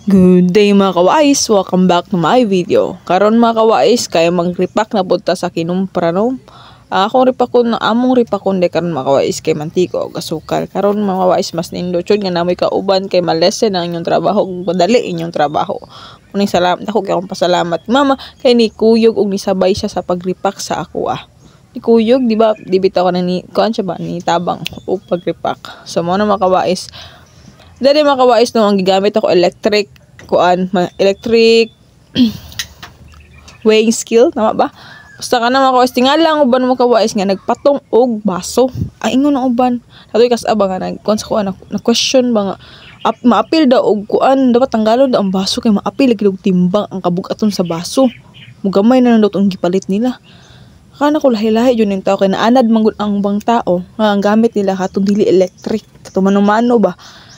Good day, mga kawais! Welcome back to my video. Karon, mga kawais, kay mag-repack na punta sa kinumpra, no. Ang akong repakon, among repakon de karon, mga kawais, kay mantika og asukal. Karon, mga kawais, mas nindot jud nga namoy kauban kay malesen ang inyong trabaho ug madali inyong trabaho. Muning salamat ako kay akong pasalamat mama kay ni kuyog og nisabay siya sa pag-repack sa ako ah. Ni kuyog, di ba? Di bitaw ka na ni kuan siya ba ni tabang og pag-repack. So mo na, mga kawais. Dali, mga kawais, no, ang gigamit ako electric kuan, electric weighing scale, tama ba? Basta ka na, mga kawais, tingala ang uban, mga kawais, nga nagpatong og baso. Ang ingon ng uban. Atoy kas ba nga nag kuan sa kuan na question ba nga maapil daw og kuan, dapat tanggalon daw ang baso kay maapil lagi og timbang ang kabug-aton sa baso. Mugamay na lang daw tong gipalit nila. Kana ko lahi-lahi jud ning tao kay naanad man gud ang ubang tao nga ang gamit nila katong dili electric, katong mano-mano ba.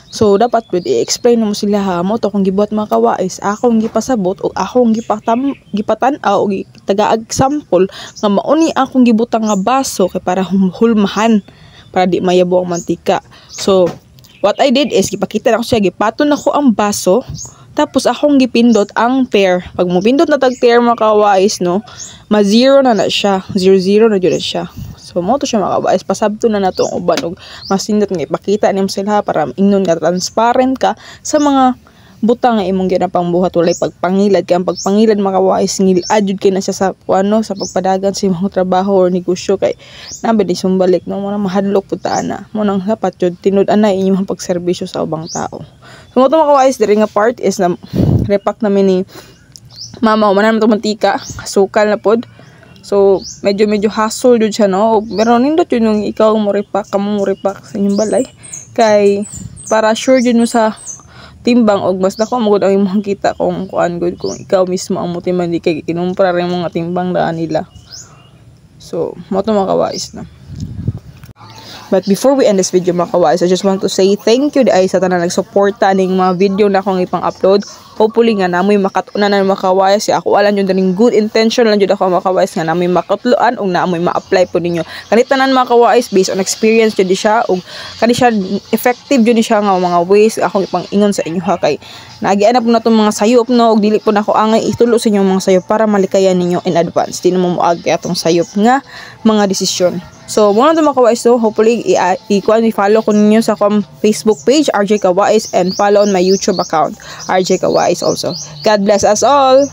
So dapat pud i-explain mo sila ha. Mo to akong gibuhat, mga kawais, akong gipasabot og akong gipatan-aw og tagaag sample nga mauni akong gibutang nga baso kay para hulmahan, para di mayabo ang mantika. So what I did is gipakita nako siya, gipaton nako ang baso, tapos akong gipindot ang tare. Pag mopindot na tag tare, mga kawais, no, ma zero na na siya. Zero zero na jud na siya. So mo to siya, mga kawais, pasabto na nato ang uban og mas nindot nga ipakita nimo sila para ingnon nga transparent ka sa mga butang nga imong ginapangbuhat, walay pagpangilad, kay ang pagpangilad, mga kawais, ngilad jud kay na siya sa ano, sa pagpadagan sa imong trabaho or negosyo, kay nabi di sumbalik, no, mo na mahadlok pud ta ana. Mo nang dapat jud tinud-anay inyong pagserbisyo sa ubang tao. So mo to, mga kawais, diri nga part is na repack namin ni mama, man naman mantika, asukal na pod. So medyo medyo hassle jud siya, no, pero nindot yun yung ikaw mo repack, kamo mo repack sa inyong balay kay para sure jud mo sa timbang og mas dako mo gud ang imong kita kung kuan gud, kung ikaw mismo ang motimbang, di kay kinumpra rin mga timbang daan nila. So mo to, mga kawais, na. But before we end this video, mga kawais, I just want to say thank you diay sa tanan nagsuporta ning mga video na akong ipang-upload. Hopefully nga namoy makat-unan na, mga kawais. Ako alam yun daning good intention lang jud ako, mga kawais, nga namoy makatluan ug namoy ma-apply po ninyo. Kani tanan, mga kawais, based on experience jud siya ug kani siya effective jud siya nga mga ways akong ipang-ingon sa inyo ha, kay naagian na po na itong mga sayop, no, ug dili po na ako angay itulo sa inyong mga sayop para malikayan ninyo in advance. Di na mo moagi atong sayop nga mga desisyon. So, muna ito, mga kawais, so hopefully, i-follow ko ninyo sa akong Facebook page, RJ Kawais, and follow on my YouTube account, RJ Kawais also. God bless us all!